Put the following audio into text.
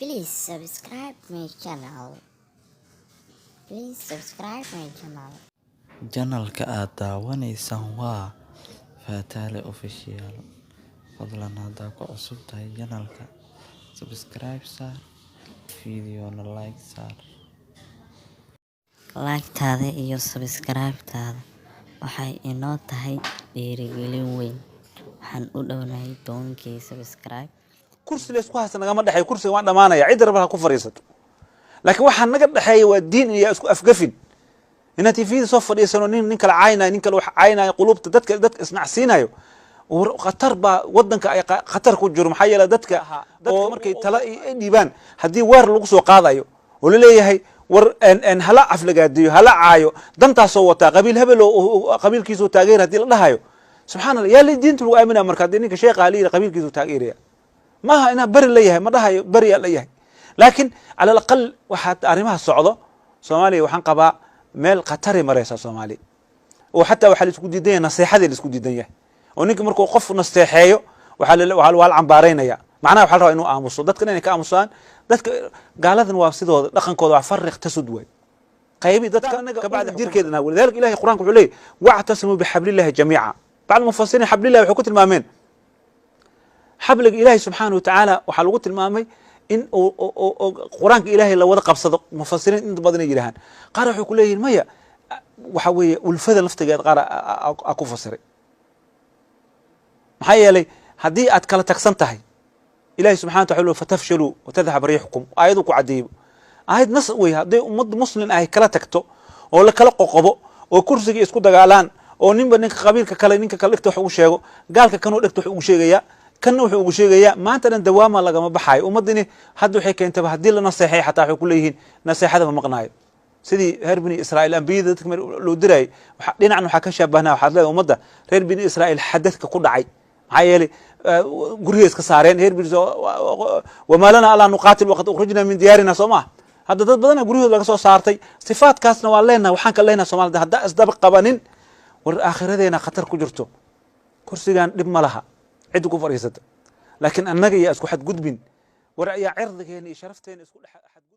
Please subscribe my channel. Please subscribe my channel. Channel-ka aad daawanaysaan waa Fatale Official. Fadlan haddaa ku cusub tahay channel-ka, subscribe saar, video-na like saar. Like-taada iyo subscribe-taada waxay inoo tahay dhiirigelin weyn. Waxaan u dhownahay 10K subscribe. Kursi laysku haysta nagama dhexeeyo. Kursiga waan dhamaanaya, cidda rabaa ha ku fadhiisato, laakiin waxaa naga dhexeeya waa diin iyo isku afgafin. Inaad TV-da soo fadhiisano, nin kale caynaayo, nin kale wax caynaayo, qulubta dadka isnacsiinayo, khatar baa wadanka ay khatar ku jiro. Maxaa yeele, dadka markay tala ay dhiibaan, haddii weer lagu soo qaadayo oo laleeyahay war hala aflagaadiyo, hala caayo, dantaasoo wataa, qabiil hebel oo qabiilkiisuu taageer haddii la dhahayo, subxana Allah, yaa la diinta lagu aaminaya? Marka haddii ninka sheekha la yidhi qabiilkiisuu taageeraya, maaha inaa beri la yahay, ma dhahayo beriyaa la yahay, laakiin cala alaqal waxaa arrimaha socdo Soomaaliya, waxaan qabaa meel khatari maraysa Soomaaliya, oo xataa waxaa la isku diidan yahay naseexadii la isku diidan yahay, oo ninka markuu qof naseexeeyo waa la cambaaraynaya. Macnaha waxa la rabaa inuu aamuso, dadkan inay ka aamusaan. Dadka gaaladan waa sidooda, dhaqankooda waa farriq tasud waay, qaybi dadka kabacdi jirkeedana. Walidaalika Ilahay Qur'anka wuxuu leeyahy: wactasimuu bixablillahi jamiica. Bacd mufasiriin xablillahi waxay ku tilmaameen xabliga Ilaahay subxaana wa tacaala. Waxaa lagu tilmaamay in Qur-aanka Ilaahay la wada qabsado. Mufasiriin inta badan ay yidhahaan, qaar waxay ku leeyihin maya, waxa weeye ulfada laftigeed qaar a ku fasiray. Maxaa yeelay, haddii aad kala tagsan tahay, Ilahi subxana wa taala fatafshaluu watadhab riixukum, aayadu ku caddeeybo, aayad nas wey. Hadday ummad muslim ahy kala tagto oo la kala qoqobo oo kursiga isku dagaalaan oo ninba ninka qabiilka kale, ninka kale dhegta wax ugu sheego, gaalka kanuu dhegta wax ugu sheegaya, kanna wuxuu ugu sheegayaa, maanta dhan dawaama lagama baxaayo. Ummaddini hadda waxay keentaba haddii la naseexay xataa waxay ku leeyihiin naseexada ma maqnaayo. Sidii reer Bini Israa'iil ambiyada dadka loo dirayay, dhinacan waxaa ka shabahnaa, waxaad leedahay ummadda reer Bini Israa'iil xadadka ku dhacay. Maxaa yeelay, guryahay iska saareen reer bini. Wamaa lanaa allaa nuqaatil waqad ukhrijna min diyaarina. Soo maha? Hadda dad badana guryahooda laga soo saartay, sifaadkaasna waa leenahay. Waxaan ka leenahay Somalida haddaa isdaba qabanin, war aakhiradeena khatar ku jirto. Kursigan dhib ma laha cidda ku fadhiisata, laakiin annaga yaa isku xadgudbin, war ayaa cirdigeena iyo sharafteena isku dhex xadgudbin.